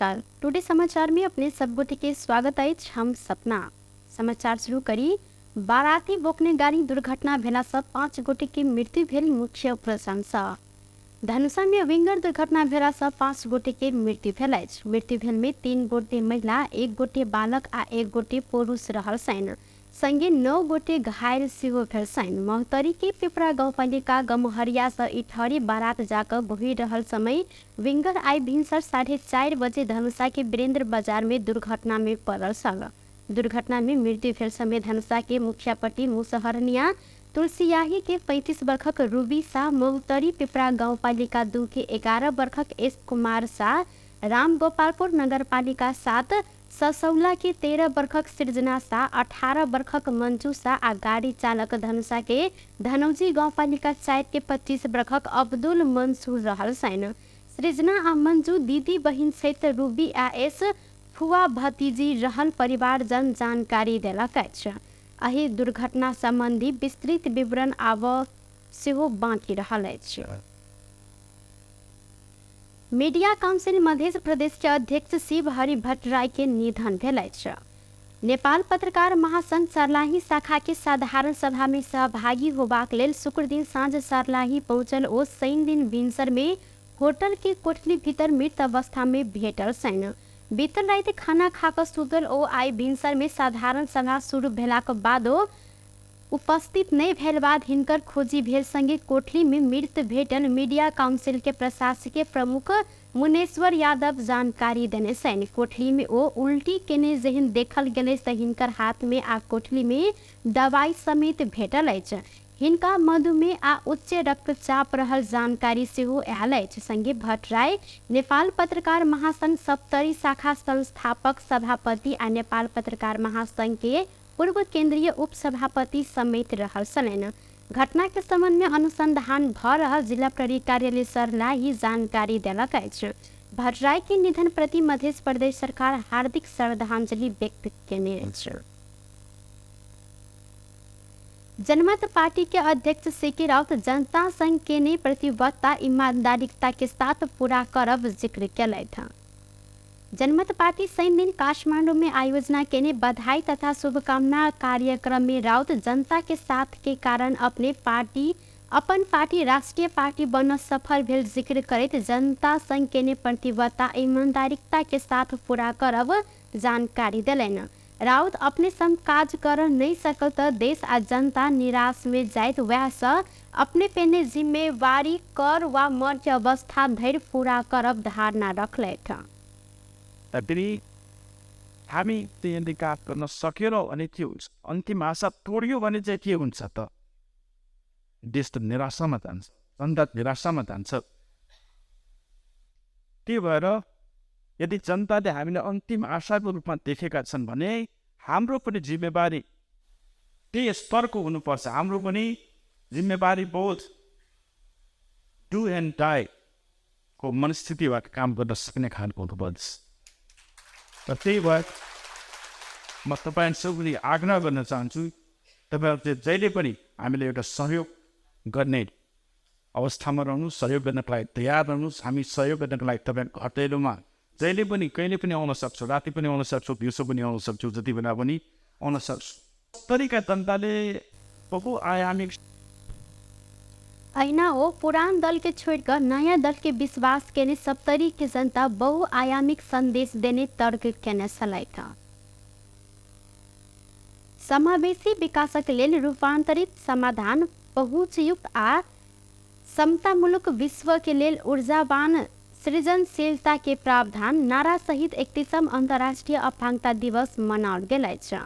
नमस्कार, टुडे समाचार में अपने सब गोटे के स्वागत अछि। हम सपना समाचार शुरू करी। बाराती बोकने गाड़ी दुर्घटना भेला सँ 5 गोटे के मृत्यु भेल। मुख्य प्रशंसा धनुषा में विंगर दुर्घटना भेला सँ 5 गोटे के मृत्यु भेल अछि। मृत्यु भेल में 3 गोटे महिला, 1 गोटे बालक आ 1 गोटे पुरुष रहल छनि। संगे 9 गोटे घायल सेहो भेल छनि। महोत्तरी के पिपरा गाउँपालिका गमहरिया सँ इटहरी बारात जाकऽ घुरि रहल समय विंगर आइ भिनसर 4:30 बजे धनुषा के वीरेंद्र बाजार में दुर्घटना में पड़ल छल। दुर्घटना में मृत्यु भेल समय धनुषा के मुखियापट्टी मुसहरनिया तुलसियाही के 35 बरखक रूबी शाह, महोत्तरी पिपरा गाउँपालिका 2 के 11 बरखक एस कुमार शाह, रामगोपालपुर नगरपालिका 7 ससौला के 13 बरखक सृजना शाह, 18 बरखक मंजू शाह आ गाड़ी चालक धनुषा के धनौजी गाउँपालिका 4 के 25 बरखक अब्दुल मंसूर रहल छनि। सृजना आ मंजू दीदी बहिन सहित रूबी आ एस फुआ भतीजी रहल परिवारजन जानकारी देलक अछि। एहि दुर्घटना संबंधी विस्तृत विवरण आब सेहो बाँकी रहल अछि। मीडिया काउंसिल मध्य प्रदेश के अध्यक्ष शिवहरि भट्टराई के निधन भेल अछि। नेपाल पत्रकार महासंघ सर्लाही शाखा के साधारण सभा में सहभागी होबाक लेल शुक्रदिन साँझ सर्लाही पहुँचल ओ शनि दिन भिनसर में होटल के कोठली भीतर मृत अवस्था में भेटल छनि। बीतल राति खाना खाकऽ सुतल ओ आइ भिनसर में साधारण सभा शुरू भेलाक बादो उपस्थित नहि भेल बाद हिनकर खोजी भेल संगे कोठली में मृत भेटल मीडिया काउंसिल के प्रशासकीय प्रमुख मुनेश्वर यादव जानकारी देने छनि। कोठली में ओ उल्टी केने जेहन देखल गेलै तऽ हिनकर हाथ में आ कोठली में दवाई समेत भेटल अछि। हिनका मधुमेह आ उच्च रक्तचाप रहल जानकारी सेहो आयल अछि। संगे भट्टराई नेपाल पत्रकार महासंघ सप्तरी शाखा संस्थापक सभापति आ नेपाल पत्रकार महासंघ के पूर्व केंद्रीय उपसभापति समेत रहल छलनि। घटना के संबंध में अनुसंधान भ रहल जिला प्रहरी कार्यालय सर्लाही जानकारी देलक अछि। भट्टराई के निधन प्रति मध्य प्रदेश सरकार हार्दिक श्रद्धांजलि व्यक्त केने अछि। जनमत पार्टी के अध्यक्ष सीके राउत जनता संग केने प्रतिबद्धता ईमानदारिता के साथ पूरा करब जिक्र केलथि। जनमत पार्टी शनि दिन काठमांडू में आयोजना केने बधाई तथा शुभकामना कार्यक्रम में राउत जनता के साथ के कारण अपने पार्टी अपन पार्टी राष्ट्रीय पार्टी बन सफल भेल जिक्र करैत जनता संग केने प्रतिबद्धता ईमानदारिता के साथ पूरा करब जानकारी देलनि। राउत अपने संग काज कर नहि सकल तऽ देश आ जनता निराश में जाइत वएह सँ अपने पेने जिम्मेवारी कर वा मर के अवस्था धरि पूरा करब धारणा रखलथि। फेरि हामी त्यहाँनिर काम गर्न सकेनौँ भने के हुन्छ? अन्तिम आशा तोड्यो भने चाहिँ के हुन्छ त? देश त निराशामा जान्छ, जनता निराशामा जान्छ। त्यही भएर यदि जनताले हामीलाई अन्तिम आशाको रूपमा देखेका छन् भने हाम्रो पनि जिम्मेवारी त्यही स्तरको हुनुपर्छ। हाम्रो पनि जिम्मेवारी बोध do and डाईको मनस्थितिबाट काम गर्न सक्ने खालको हुनुपर्छ। र त्यही भएर म तपाईँ सबैले आग्रह गर्न चाहन्छु, तपाईँहरू चाहिँ जहिले पनि हामीले एउटा सहयोग गर्ने अवस्थामा रहनुहोस्, सहयोग गर्नको लागि तयार रहनुहोस्। हामी सहयोग गर्नको लागि तपाईँको घर दैलोमा जहिले पनि कहिले पनि आउन सक्छौँ, राति पनि आउन सक्छौँ, दिउँसो पनि आउन सक्छौँ, जति बेला पनि आउन सक्छौँ। तरिका जनताले बहुआयामिक अहिना ओ पुरान दल के छोड़िकऽ नयाँ दल के विश्वास केने सप्तरी के जनता बहुआयामिक संदेश देने तर्क केने छलथि। समावेशी विकासक लेल रूपांतरित समाधान, पहुँचयुक्त आ समतामूलक विश्व के लेल ऊर्जावान सृजनशीलता के प्रावधान नारा सहित 31 अंतर्राष्ट्रीय अपाङ्गता दिवस मनाओल गेल अछि।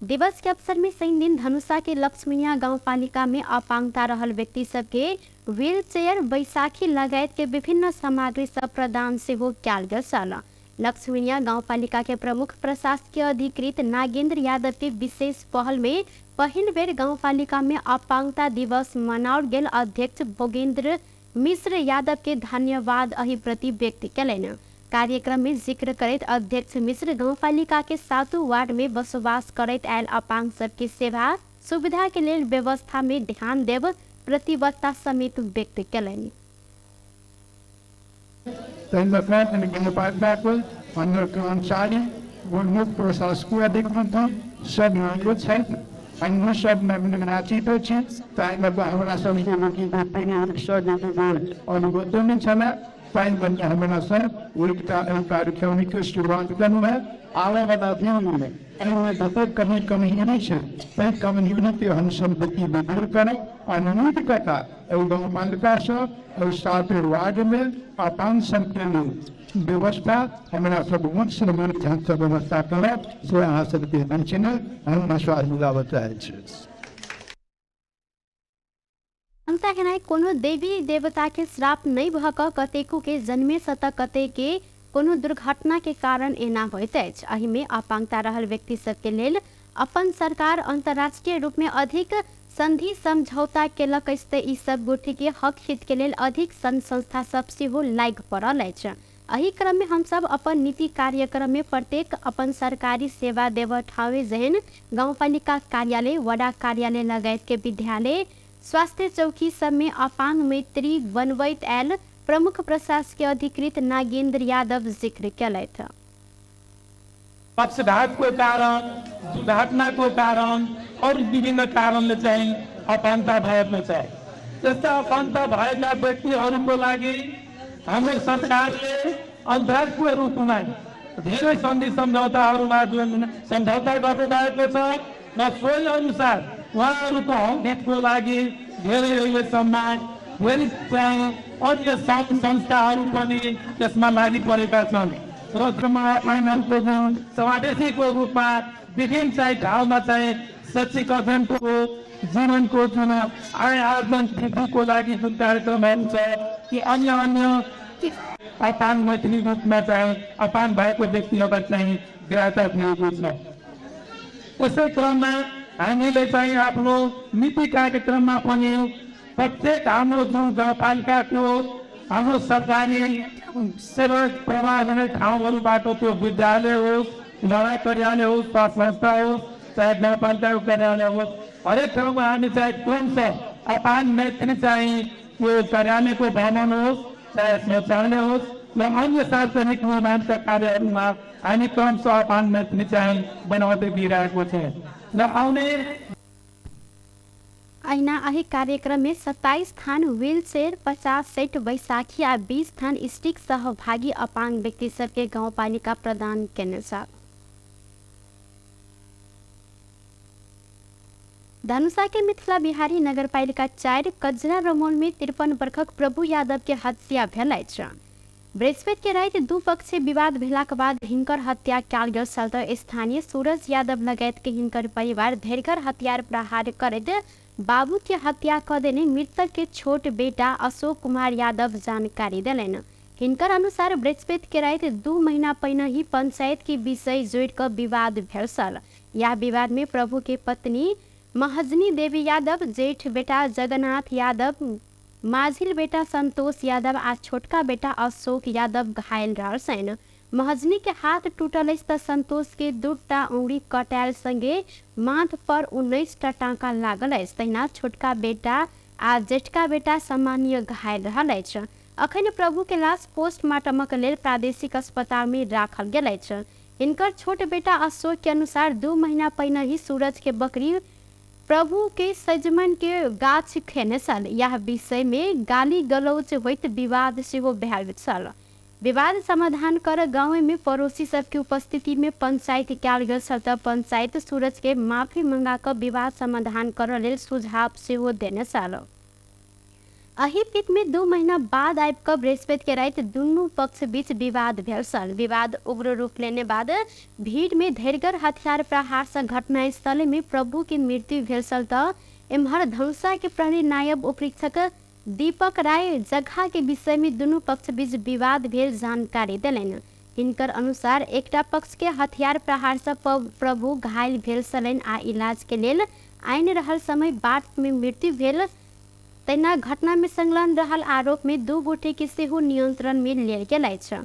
दिवस के अवसर में शनि दिन धनुषा के लक्ष्मीनिया गाउँपालिका में अपाङ्गता रहल व्यक्ति सबके व्हील चेयर, बैसाखी लगायत के विभिन्न सामग्री सब प्रदान सेहो कयल गेल छल। लक्ष्मीनिया गाउँपालिका के प्रमुख प्रशासकीय अधिकृत नागेन्द्र यादव के विशेष पहल में पहिल बेर गाउँपालिका में अपाङ्गता दिवस मनाओल गेल अध्यक्ष भोगेन्द्र मिश्र यादव के धन्यवाद अहि प्रति व्यक्त केलनि। कार्यक्रम में जिक्र करैत अध्यक्ष मिश्र गाउँपालिका के 7 वार्ड में बसोबास करैत आयल अपाङ्ग सबके सेवा सुविधा के लेल व्यवस्था में ध्यान देब प्रतिबद्धता समेत व्यक्त केलनि। Then the front and again the back backward. हमर कर्मचारी मुख्य प्रशासकीय अधिकृत सब मौजूद छथि। अन्य सब छी, ताहिमे हमरा सब अनुगतमे छलै, ताहि बन्ने हमरा सब कार्यक्रमके शुरुआत केलहुँ हेँ। आबयवला दिनमे एहिमे जतेक कमी कमी नहि छै, ताहि कमी हमसब दूर करब आ नीक कथा एहि गाउँपालिकासँ एहि 7 वार्डमे अपन सबके व्यवस्था हमरा सब मुख्य ढङ्गसँ व्यवस्था करब, से अहाँ सबके मंचमे हम विश्वास दिलाबऽ चाहै छी। अंतः कोनो देवी देवता के श्राप नहि भऽ कऽ कतेको के जन्मेसँ तऽ कते के कोनो दुर्घटना के कारण एना होइत अछि। एहिमे अपांगता रहल व्यक्ति सबके लेल अपन सरकार अंतर्राष्ट्रीय रूप में अधिक संधि समझौता केलक अछि तऽ ई सब गोटे के हक हित के लेल अधिक संघ संस्था सब सेहो लागि पड़ल अछि। एहि क्रम में हमसब अपन नीति कार्यक्रम में प्रत्येक अपन सरकारी सेवा देव ठावे जेहन गाउँपालिका कार्यालय, वडा कार्यालय लगायत के विद्यालय, स्वास्थ्य चौकी सब में अपांग मैत्री बनबैत आयल प्रमुख प्रशासकीय अधिकृत नागेंद्र यादव जिक्र केलथि। पक्षघातको कारण, दुर्घटनाको कारण, अरू विभिन्न कारणले चाहिँ अपाङ्गता भएको छ। त्यस्ता अपाङ्गता भएका व्यक्तिहरूको लागि हाम्रो सरकारले अन्तर्राष्ट्रिय रूपमा धेरै सन्धि सम्झौताहरूमा जुन सम्झौता गर्नुभएको छ र सोही अनुसार उहाँहरूको हकहितको लागि धेरै अहिलेसम्म धेरै चाहिँ अन्य सङ्घ संस्थाहरू पनि त्यसमा लागि परेका छन् र समावेशीको रूपमा विभिन्न चाहिँ ठाउँमा चाहिँ सशक्तिकरणको जीवनको जुन आय आर्जन वृद्धिको लागि जुन कार्यक्रमहरू छ कि अन्य अन्य अपाङ्ग मैत्री रूपमा चाहिँ अपाङ्ग भएको व्यक्तिहरूलाई चाहिँ ग्राहकता दिएको छ। त्यसै क्रममा हामीले चाहिँ आफ्नो नीति कार्यक्रममा पनि प्रत्येक हाम्रो जुन गाउँपालिकाको हाम्रो सरकारी सेवा प्रवाह हुने ठाउँहरूबाट त्यो विद्यालय होस्, लडाइँ कार्यालय होस्, स्वास्थ्य संस्था होस्, चाहे गाउँपालिकाको कार्यालय होस्, हरेक ठाउँमा हामी चाहिँ क्रमशः अपाङ्ग मैत्री चाहिँ त्यो कार्यालयको भ्रमण होस्, चाहे शौचालय होस् र अन्य सार्वजनिक निर्माणका कार्यहरूमा हामी क्रमशः अपाङ्ग मैत्री चाहिँ बनाउँदै गइरहेको छ र आउने अहिना एहि कार्यक्रम में 27 थान व्हीलचेयर, 50 सेट बैसाखी आ 20 थान स्टिक सहभागी अपांग व्यक्ति सबके गाउँपालिका प्रदान केने छ। धनुषा के मिथिला बिहारी नगरपालिका 4 कजरा रमौल में 53 वर्षक प्रभु यादव के हत्या भेल अछि। बृहस्पति के राति दू पक्ष विवाद भेलाक बाद हिनकर हत्या कयल गेल छल तऽ स्थानीय सूरज यादव लगायत के हिनकर परिवार धैर्घर हथियार प्रहार करैत बाबू के हत्या कऽ देने मृतक के छोट बेटा अशोक कुमार यादव जानकारी देलनि। हिनकर अनुसार बृहस्पति के राति 2 महीना पहिने ही पंचायत के विषय जोड़ि कऽ विवाद भेल छल। यह विवाद में प्रभु के पत्नी महजनी देवी यादव, जेठ बेटा जगन्नाथ यादव, माझिल बेटा संतोष यादव आ छोटका बेटा अशोक यादव घायल रहल छनि। महजनी के हाथ टूटल अछि तऽ संतोष के 2टा उंगली कटायल संगे माथ पर 19टा टाँका लागल अछि। तहिना छोटका बेटा आ जेठका बेटा सामान्य घायल रहल अछि। अखन प्रभु के लाश पोस्टमार्टमक लेल प्रादेशिक अस्पताल में राखल गेल अछि। हिनकर छोट बेटा अशोक के अनुसार 2 महीना पहिने ही सूरज के बकरी प्रभु के सजमन के गाछ खेने छल। यह विषय में गाली गलौज होइत विवाद सेहो भेल छल। विवाद समाधान कर गाँव में पड़ोसी सबके उपस्थिति में पंचायत कयल गेल छल तऽ पंचायत सूरज के माफी मंगा कऽ विवाद समाधान करऽ लेल सुझाव सेहो देने छल। एहि बीच में 2 महीना बाद आबि कऽ बृहस्पति के राति दुनू पक्ष बीच विवाद भेल छल। विवाद उग्र रूप लेने बाद भीड़ में धैर्गर हथियार प्रहार से घटनास्थल में प्रभु के मृत्यु भेल छल तऽ एम्हर धनुषा के प्रहरी नायब उपरीक्षक दीपक राय जगह के विषय में दुनू पक्ष बीच विवाद भेल जानकारी देलनि। हिनकर अनुसार एकटा पक्ष के हथियार प्रहार से प्रभु घायल भेल छलनि आ इलाज के लेल आनि रहल समय बाट में मृत्यु भेल। तहिना घटना में संलग्न रहल आरोप में 2 गोटे के सेहो नियंत्रण में लेल गेल अछि।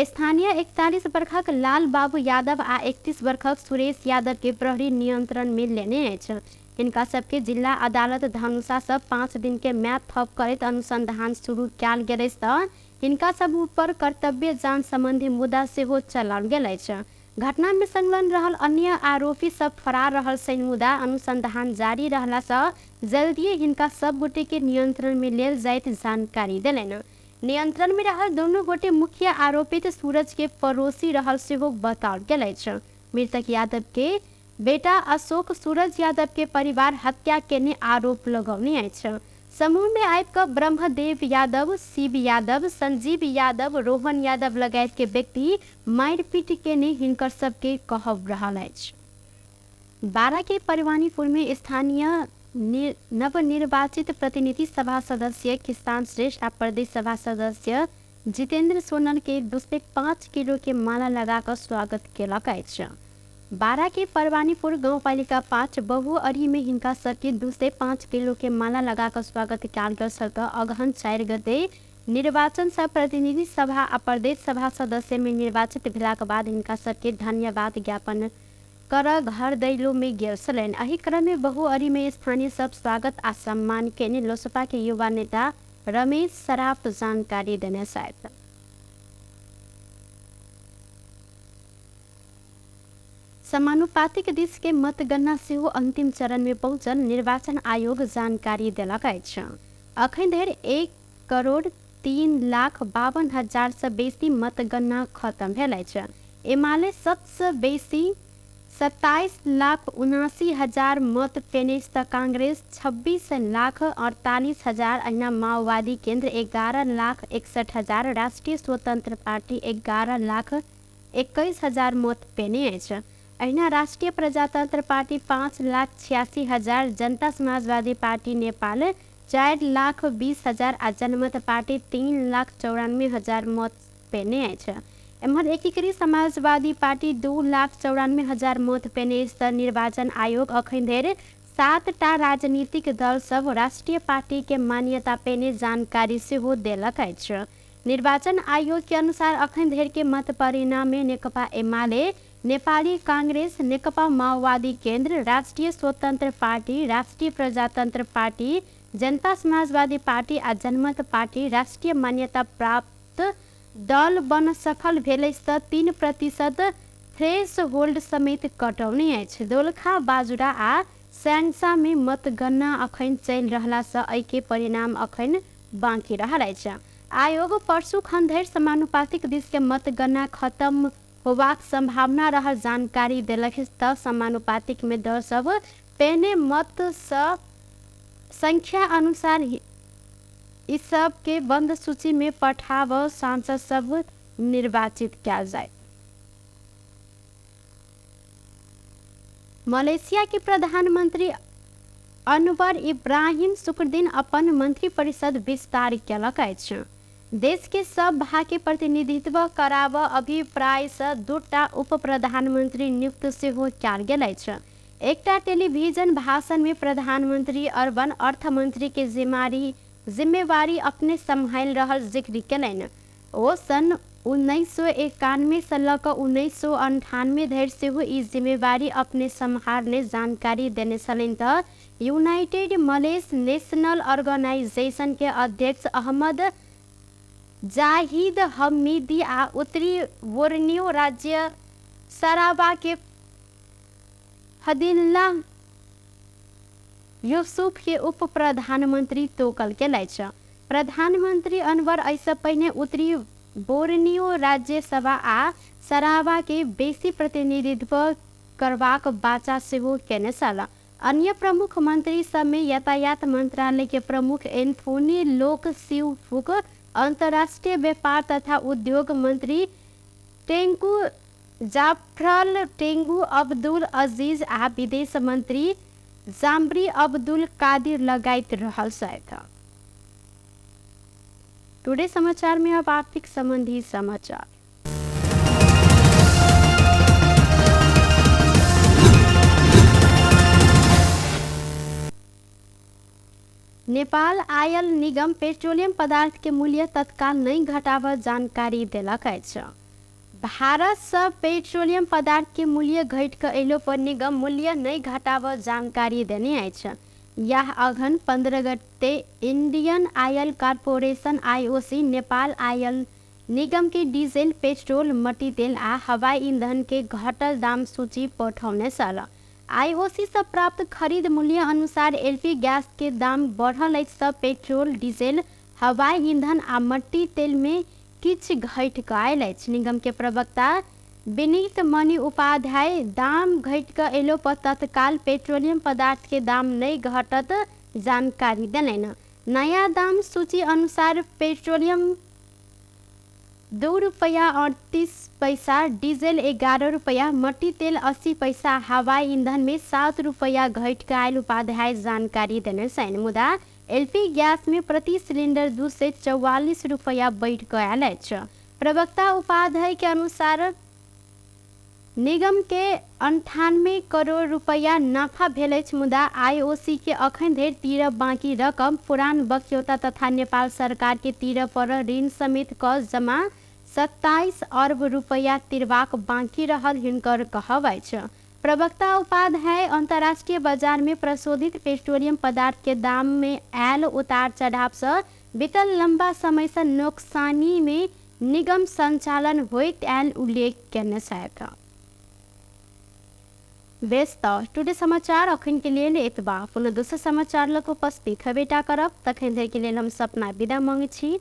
स्थानीय 41 वर्षक लाल बाबू यादव आ 31 वर्षक सुरेश यादव के प्रहरी नियंत्रण में लेने अछि। हिनका सबके जिला अदालत धनुषा से 5 दिन के म्याद थप करैत अनुसंधान शुरू कयल गेल अछि तऽ हिनका सब ऊपर कर्तव्य जान संबंधी मुद्दा सेहो चलाओल गेल अछि। घटना में संलग्न रहल अन्य आरोपी सब फरार रहल सैन मुदा अनुसंधान जारी रहला सँ जल्दिए हिनका सब गोटे के नियंत्रण में लेल जाइत जानकारी देलनि। नियंत्रण में रहल दोनों गोटे मुख्य आरोपित सूरज के पड़ोसी रहल सेहो बताओल गेल अछि। मृतक यादव के बेटा अशोक सूरज यादव के परिवार हत्या केने आरोप लगौने अछि। समूह में आबि कऽ ब्रह्मदेव यादव, शिव यादव, संजीव यादव, रोहन यादव लगायत के व्यक्ति मारिपीट केने हिनकर सबके कहब रहल अछि। बारा के परवानीपुर में स्थानीय नवनिर्वाचित प्रतिनिधि सभा सदस्य किसान श्रेष्ठ आ प्रदेश सभा सदस्य जितेंद्र सोनल के 205 किलो के माला लगा कऽ स्वागत केलक अछि। बारा के परवानीपुर गाउँपालिका 5 बहुअरी में हिनका सबके 205 किलो के माला लगा कऽ स्वागत कयल गेल छल। तऽ अगहन 4 गते निर्वाचन सह प्रतिनिधि सभा आ प्रदेश सभा सदस्य में निर्वाचित भेलाक बाद हिनका सबके धन्यवाद ज्ञापन कर घर दैलो में गेल छलनि। एहि क्रम में बहुअरी में स्थानीय सब स्वागत आ सम्मान केने लोसपा के युवा नेता रमेश सराफ जानकारी देने छथि। समानुपातिक दिस के मतगणना सेहो अंतिम चरण में पहुंचल निर्वाचन आयोग जानकारी देलक अछि। अखन धरि 1,03,52,000 सँ बेसी मतगणना खत्म भेल अछि। एमाले सबसँ बेसी 27,79,000 मत पेने तऽ कांग्रेस 26,48,000, अहिना माओवादी केंद्र 11,61,000, राष्ट्रीय स्वतंत्र पार्टी 11,21,000 मत पेने अछि। अहिना राष्ट्रिय प्रजातन्त्र पार्टी 5,86,000, जनता समाजवादी पार्टी नेपाल 4,20,000 आ जनमत पार्टी 3,94,000 मत पेने अछि। एम्हर एकीकृत समाजवादी पार्टी 2,94,000 मत पेने अछि। तऽ निर्वाचन आयोग अखन धरि 7टा राजनीतिक दल सब राष्ट्रिय पार्टी के मान्यता पेने जानकारी सेहो देलक अछि। निर्वाचन आयोग के अनुसार अखन धरि के मत परिणाम में नेकपा एमाले, नेपाली कांग्रेस, नेकपा माओवादी केंद्र, राष्ट्रिय स्वतंत्र पार्टी, राष्ट्रिय प्रजातंत्र पार्टी, जनता समाजवादी पार्टी आ जनमत पार्टी राष्ट्रिय मान्यता प्राप्त दल बन सफल भेल अछि तऽ 3% थ्रेस होल्ड समेत कटौने अछि। दोलखा, बाजुरा आ स्याङ्सा में मतगणना अखन चलि रहला सँ एहि के परिणाम अखन बाँकी रहल अछि। आयोग परसू खन धरि समानुपातिक दिस के मतगणना खत्म होबाक संभावना रहल जानकारी देलक। तऽ समानुपातिक में दल सब पेने मत सँ संख्या अनुसार ई सब के बंद सूची में पठाव सांसद सब निर्वाचित कयल जाय। मलेशिया के प्रधानमंत्री अनवर इब्राहिम शुक्रदिन अपन मंत्रिपरिषद विस्तार केलक अछि। देश के सब भाग के प्रतिनिधित्व कराब अभिप्राय सँ 2टा उप प्रधानमंत्री नियुक्त सेहो कयल गेल अछि। एकटा टेलीविजन भाषण में प्रधानमंत्री अरबन अर्थमंत्री के जिम्मेवारी अपने सम्हालि रहल जिक्र केलनि। ओ सन् 1991 सँ लऽ कऽ 1998 धरि सेहो ई जिम्मेवारी अपने सम्हारने जानकारी देने छलनि। तऽ यूनाइटेड मलेस नेशनल ऑर्गेनाइजेशन के अध्यक्ष अहमद जाहिद हमीदी आ उत्तरी बोर्नियो राज्य सरावा के फदिल्ला यूसुफ के उप प्रधानमंत्री तोकल गेल अछि। प्रधानमंत्री अनवर एहिसँ पहिने उत्तरी बोर्नियो राज्यसभा आ सरावा के बेसी प्रतिनिधित्व करबाक वाचा सेहो केने छल। अन्य प्रमुख मंत्री सब में यातायात मंत्रालय के प्रमुख एंथोनी लोक सिउ फुक, अंतर्राष्ट्रीय व्यापार तथा उद्योग मंत्री टेंकू जाफरल टेंगू अब्दुल अजीज आ विदेश मंत्री जाम्ब्री अब्दुल कादिर लगायत रहल छथि। टुडे समाचार में अब आर्थिक संबंधी समाचार। नेपाल आयल निगम पेट्रोलियम पदार्थ के मूल्य तत्काल नहीं घटाव जानकारी देलक अछि। भारत सँ पेट्रोलियम पदार्थ के मूल्य घटि कऽ अयलो पर निगम मूल्य नहीं घटाव जानकारी देने अछि। यह अघन 15 गते Indian oil corporation IOC Nepal oil निगम के डीजल, पेट्रोल, मट्टी तेल आ हवाई ईंधन के घटल दाम सूची पठौने छल। आईओसी से प्राप्त खरीद मूल्य अनुसार एलपी गैस के दाम बढ़ल अछि त पेट्रोल, डीजल, हवाई ईंधन आ मट्टी तेल में किछु घटि कऽ आयल अछि। निगम के प्रवक्ता विनीत मणि उपाध्याय दाम घटि कऽ अयलो पर तत्काल पेट्रोलियम पदार्थ के दाम नहि घटत जानकारी देलनि। नया दाम सूची अनुसार पेट्रोलियम 2 रुपैया 38 पैसा, डीजल 11 रुपैया, मट्टी तेल 80 पैसा, हवाई ईंधन में 7 रुपैया घटि कऽ आयल उपाध्याय जानकारी देने छनि। मुदा एलपी गैस में प्रति सिलिंडर 244 रुपैया बढ़ि कऽ आयल अछि। प्रवक्ता उपाध्याय के अनुसार निगम के 98 करोड़ रुपैया नाफा भेल अछि, मुदा आईओसी के अखन धरि तीरब बाँकी रकम पुरान बक्यौता तथा नेपाल सरकार के तीरब पर ऋण समेत क जमा 27 अर्ब रुपैया तिरबाक बाँकी रहल हिनकर कहब अछि। प्रवक्ता उपाध्याय अंतर्राष्ट्रीय बाजार में प्रशोधित पेट्रोलियम पदार्थ के दाम में आयल उतार चढ़ाव से बीतल लंबा समय से नोकसानी में निगम संचालन होइत आयल उल्लेख केने छथि। बेस त टुडे समाचार अखन के लेल एतबा। पुनः दोसर समाचार लग उपस्थित हेबेटा करब, तखन धरि के लेल हम सपना विदा मांगै छी।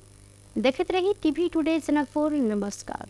देखैत रही टीवी टुडे जनकपुर। नमस्कार।